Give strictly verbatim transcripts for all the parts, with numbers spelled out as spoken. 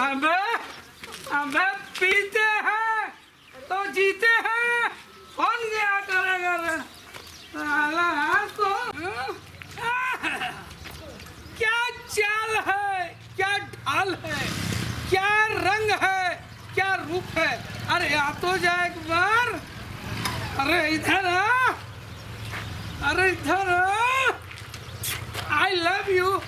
अबे, अबे, पीते हैं तो जीते हैं। कौन क्या करेगा रे? साला तो, क्या चाल है, क्या ढाल है, क्या रंग है, क्या रूप है। अरे आ तो जा एक बार। अरे इधर आ, अरे इधर आ। I love you।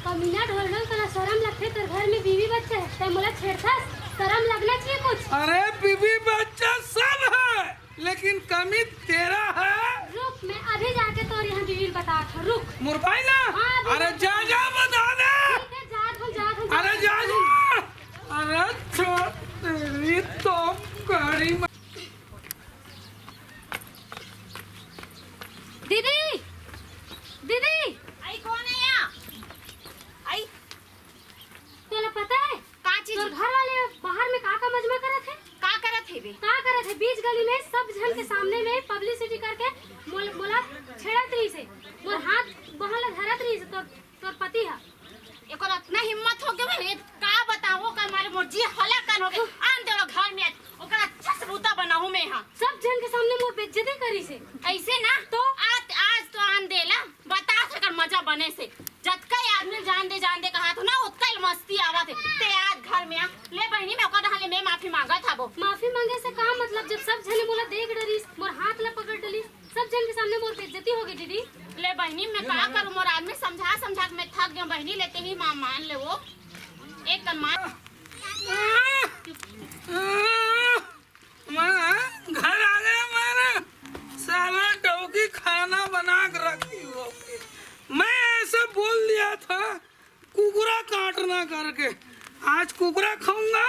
कमीना ढोलढोल, तोला शरम लगथे? तोर घर में बीवी बच्चा हे, तैं मोला छेड़थस? शरम लगना चाहिए कुछ। अरे बीवी बच्चा सब है, लेकिन कमी तेरा है। रुक, मैं अभी जाके तोर यहाँ बीवी ल बतात हँव, रुक। मोर भाई ना? हाँ, अभी अरे बतात जा, हँव। जा, बता दे। ठीक है, जात हँव, जात हँव, अरे जात हँव। जा, जा। अरे छोड़, तेरी तो गाड़ी में। दीदी, दीदी। आई, कौन है यहाँ? आई। तोला पता है? का चीज? तोर घर वाले बाहर में का का मजमा करत हे? का करत हे बे? का करत हे? बीच गली में सब झन के सामने में publicity करके मोल-, मोला छेड़त रहिस हे। मोर हाथ बांह ला धरत रहिस हे तोर, तोर पति हा। एकर अतना हिम्मत हो गे हे, का बतावँव, ओकर मारे मोर जी हलाकान हो गे। आन दे ओला घर में, आज ओकर अच्छा से बूता बनाहूँ मैं हा। सब झन के सामने मोर बेइज्जती करिस हे। अइसे ना? तो? आज, आज तो आन दे ला, बतात हँव एकर मजा बने से। जतका ये आदमी ल जान दे, जान दे कहत हँव ना, ओतका ल मस्ती आवत हे। तैं आज घर में आ। ले बहिनी, मैं ओकर डहर ले मैं माफी मांगत हँव। माफी मांगे से का मतलब, जब सब झने मोला देख डरिस, मोर हाथ ला पकड़ डरिस, सब झन के सामने मोर बेइज्जती हो गे दीदी। ले बहिनी, मैं का करूँ, मोर आदमी समझा समझा के मैं थक गेंव बहिनी, ले तैं ही मा-, मान ले वो। एक कन मान। मैं घर आ गया, मैंने साला डौकी खाना बना के रखी होगी। मैं ऐसा बोल दिया था, कुकरा काटना करके। आज कुकरा खाऊंगा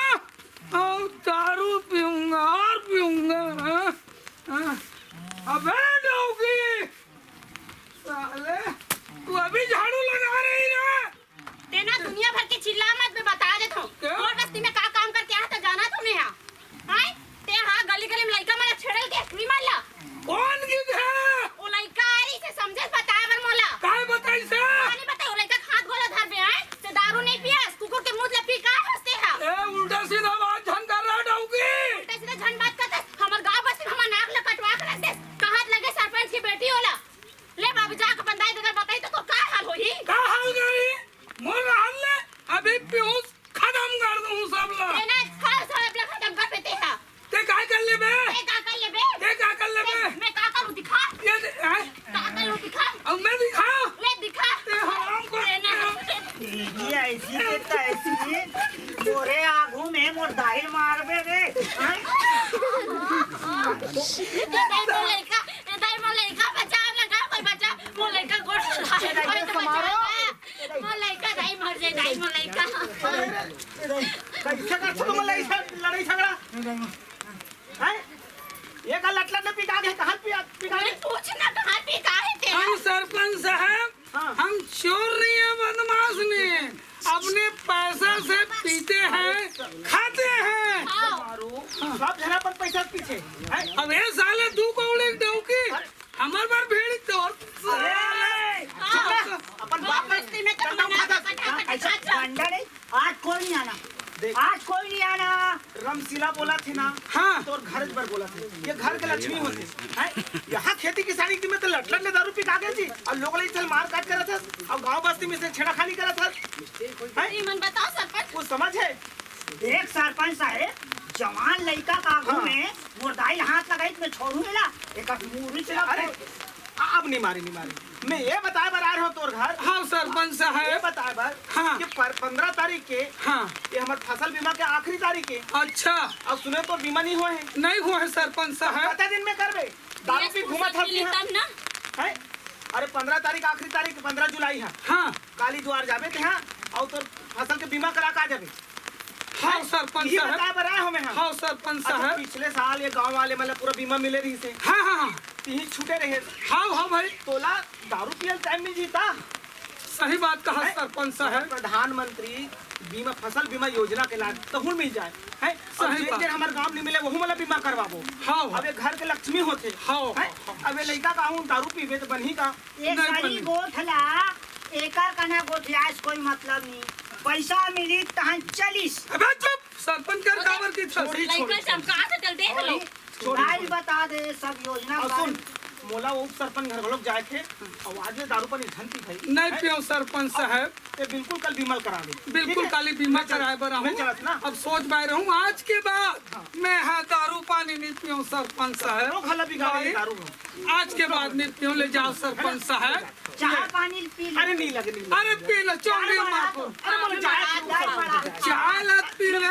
और दारू पीऊंगा और पीऊंगा। हाँ? हाँ। अबे डौकी, साले, तू अभी झाड़ू लगा रही है? तैं ना दुनिया भर के चिल्ला मत, मैं बता देत हँव। का? मोर बस्ती में का काम करके आए हस, जानत हस नहीं हा? आय, तैं हा गली गली में लइका मन ला छेड़े ल गे हस, टूरी मन ला। कौन गे हे? वो लइका आय रहिस हे समझे बताए बर मोला। काय बताइस हे? का नहीं बताय, वो लइका के हाथ गोड़ ला धर बे, आय, तैं दारू नहीं पियस, कुकुर के मूत ला पी का हस तैं हा? ए, उल्टा सीधा बात झन कर रे डौकी। उल्टा सीधा झन बात करत हस, हमर गाँव बस्ती में हमर नाक ला कटवा के रख देस, कहत लगे सरपंच के बेटी ओला। ले बाबू, जाके अपन दाई ददा बताही त तोर का हाल होही? का हाल करी? मोर हाल ले, अभी पीयूष खतम कर दूँ सब ला। तैं ना, खा सब ला खतम कर देते हा। तैं काय कर लेबे? तैं का कर लेबे? तैं का कर लेबे? मैं का करूँ, दिखा। ये दे, हैं? का करूँ, दिखा। अब मैं दिखा? ले दिखा। तैं हराम कर तैं ना। ये ऐसी के तैसी, तोरे आगू में मोर दाई मारबे रे। हैं? ए दाई, मोर लइका, ए दाई, मोर लइका, बचा ना, का कोई बचा, मोर लइका गोड़ लगा, ए दाई, कोई तो बचा ना। मोर लइका, दाई मर जाए, दाई, मोर लइका। कैसे करथो तुम लड़ाई झ-, लड़ाई झगड़ा? हैं? ये का लटलट ने पिका के, कहाँ पिया, पिका के? पूछ ना, कहाँ पिका है तेरा? हम सरपंच साहब, हाँ। हम चोर नहीं है, बदमाश नहीं है, अपने पैसा से पीते हैं, खाते हैं। हाँ। मारू, सब जना अपन पैसा पीछे, हैं? अब ये साले दू कौड़ी डौकी, अरे। हमर बर भीड़ तोर साले। हाँ। अपन बाप बस्ती में तो डंडा मना उठा कर, कर, कर, कर, कर। डंडा नहीं, आज कोई नहीं आना। देख। आज कोई नहीं आना। रमशीला बोलथे ना, हाँ। तोर घर बर बोलथे। ये घर के लक्ष्मी होथे, हैं? यहाँ खेती किसानी के में तो लटलट ने दारू पी के आ गे जी, अउ लोग ला चल मार काट करत हस, अउ गाँव बस्ती में से छेड़ाखानी करत हस, हैं? ये मन बताओ सरपंच। कुछ समझ है? देख सरपंच साहेब, जवान लइका के आगू हाँ। में मोर दाई हाथ लगाई त मैं छोड़ू एला, एकर मुड़ी चला अरे, फोड़। अब नहीं मारी, नहीं मारी। मैं ये बताए बर आ रहे हो तोर घर। हाँ, सरपंच साहब। ये बताए बर हाँ। कि पर-, पन्द्रह तारीख के हाँ। ये हमर फसल बीमा के आखिरी तारीख है। अच्छा। अब सुने तो बीमा नहीं हुआ है। नहीं हुआ है सरपंच साहब। कतका दिन में करबे? दारू पी घूमत हस तब ना। हैं? अरे पन्द्रह तारीख आखिरी तारीख, पन्द्रह जुलाई है। हाँ। काली दुआर जाबे ते हाँ, अउ तोर फसल के बीमा करा के आ जाबे। हाँ, सरपंच ये साहब। बताए बर आए हमें हम। हाँ, सरपंच अच्छा, साहब। पिछले साल ये गांव वाले मतलब पूरा बीमा मिले रहिस हे। हाँ, हाँ, हाँ। तिही छूटे रहे। हाँ, हाँ भाई। तोला दारू पियल टाइम मिल जीता। सही बात कहा हैं? सरपंच साहब। प्रधानमंत्री बीमा, फसल बीमा योजना के लाभ तहूँ मिल जाए, हैं? अब सही जेन बात। जेन हमर गांव नहीं मिले, वहू मतलब बीमा करवाबो। हाँ, हाँ। अब ये घर के लक्ष्मी होथे। हाँ, हैं? हाँ, हाँ। अब ये लइका का हूँ दारू पीबे तो बनही का? ये नहीं सरी बने। गोठ ला, एकर कना गोठियास कोई मतलब नहीं। पैसा मिली तहन चलिस। अबे चुप, सरपंच कर काबर की था? छोड़ी, लइका छोड़ी। चमका से चलते हैं लोग। छोड़ी, काल छोड़ी। बता दे सब योजना और के बारे सुन, में। मोला उप सरपंच घर घलोक जाए थे, और आज ये दारू पानी झन पी भाई। नहीं हैं? पियो सरपंच साहब। ये बिल्कुल कल बीमा करा दे। बिल्कुल ठीक है? काली बीमा मैं चल-, कराए बर मैं आहूँ। चलत ना। अब सोच बाय रहूँ, आज के बाद हाँ। मैं हा दारू पानी नहीं पियो सरपंच साहब। लोग हल्ला बिगाड़े भाई, दारू में। आज के बाद नहीं पियो, ले जाओ सरपंच साहब। चाय पानी पी ले। अरे नहीं लगे, नहीं लगे। अरे पी ले, चौंगड़ी मार को। अरे बोले चाय पी ले। चाय लत पी ले।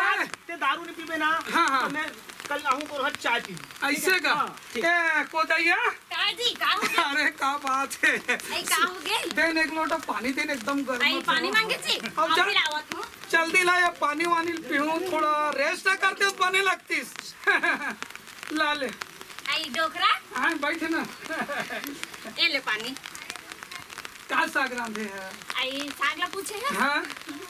ते दारू नहीं पीबे ना, हाँ, हाँ। तो मैं कल आहूँ तोर घर चाय पी। ऐसे का? हाँ, ठीक। ए, कोदैया? का जी, का हो गया? अरे, का बात है? अरे, का हो गया? देन एक लोटा पानी देन, एकदम गर्म अरे, है। पानी मांगे जी? अब हम जा। पिलावत हूँ। जल्दी ला, या पानी वानी पीऊँ, थोड़ा रेस्ट करते बने लगतीस। ला ले। आई डोकरा? हाँ, बैठ ना। ए ले पानी। का साग रांधे है? आई साग ला पूछे है? हाँ।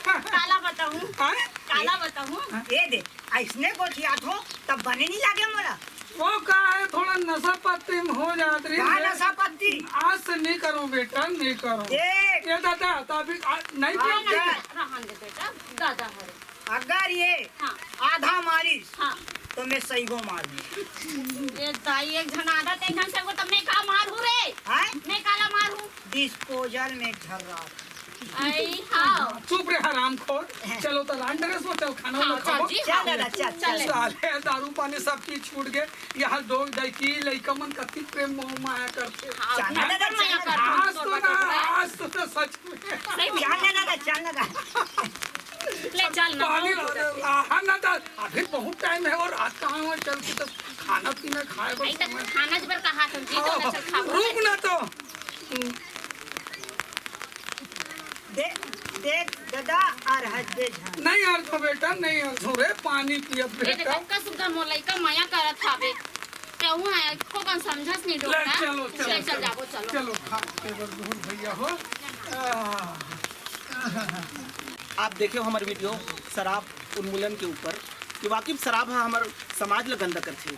काला बताऊँ? हाँ? काला बताऊँ? हाँ। ए दे, अइसने गोठियात हो, तब बने नहीं लागे मोला। वो का है, थोड़ा नशा पत्ती में हो जात रही का है। नशा पत्ती? आज से नहीं करो बेटा, नहीं करो। ए। ये दादा, तो अभी आ, नहीं हाँ, पियोगे? जा। रहन दे बेटा, दादा हरे। अगर ये हाँ। आधा मारिस, हाँ। तो मैं सही गो मार दूँ। ये दाई, एक झन आधा ते झन से वो, तब मैं का मारू रे? हैं? मैं काला मारू? डिस्पोजल में झर्रा। आई हाँ। चुप रे हरामखोर। चलो तो रांड रे सो, चल खाना हाँ, वाना खाओ। चल जी, चल हाँ। दादा, चल, चल। चल। साले दारू पानी सब चीज छूट गए। यहाँ दो दाई की लइका मन कति प्रेम मोह माया करते। हाँ, चल ना दादा, माया चल ना। करते हैं, आज तो छोटा ना, छोटा। आज तो ना सच में। सही में। चल ना दादा, चल ना दादा। ले चल ना, पानी बहुत ला दे। हाँ ना दादा, अभी बहुत टाइम है और रात कहाँ है, चल के तो खाना पीना खाए बस। आई तो खाना जबर कहा तुम जी, तो हाँ, चल खा। रुक ना तो। दे, देख दादा, अरहत दे झन। नहीं अरथो बेटा, नहीं अरथो रे, पानी पियत ये बेटा। देखो, का सुधा मोर लइका मया करत हावे। ते हूँ है, को कन समझस नहीं ले, डोकरा। चलो, चलो, ले, चल चलो। जाबो, चलो। चलो, खा के बर दूर भैया हो। आह। आप देखे हो हमर वीडियो शराब उन्मूलन के ऊपर कि वाकई शराब हा हमर समाज ला गंदा करथे।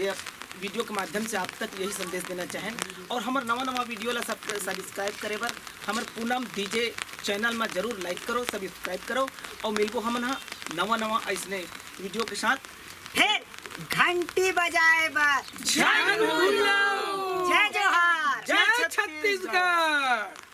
ये वीडियो के माध्यम से आप तक यही संदेश देना चाहेन। और हमर नवा नवा वीडियो ला सब सब्सक्राइब करे बर हमर पूनम डीजे चैनल में जरूर लाइक करो, सब्सक्राइब करो और मिलबो हमन हा नवा नवा ऐसने वीडियो के साथ। फिर घंटी बजाए बर झन भूलो। जय जोहार। जय छत्तीसगढ़।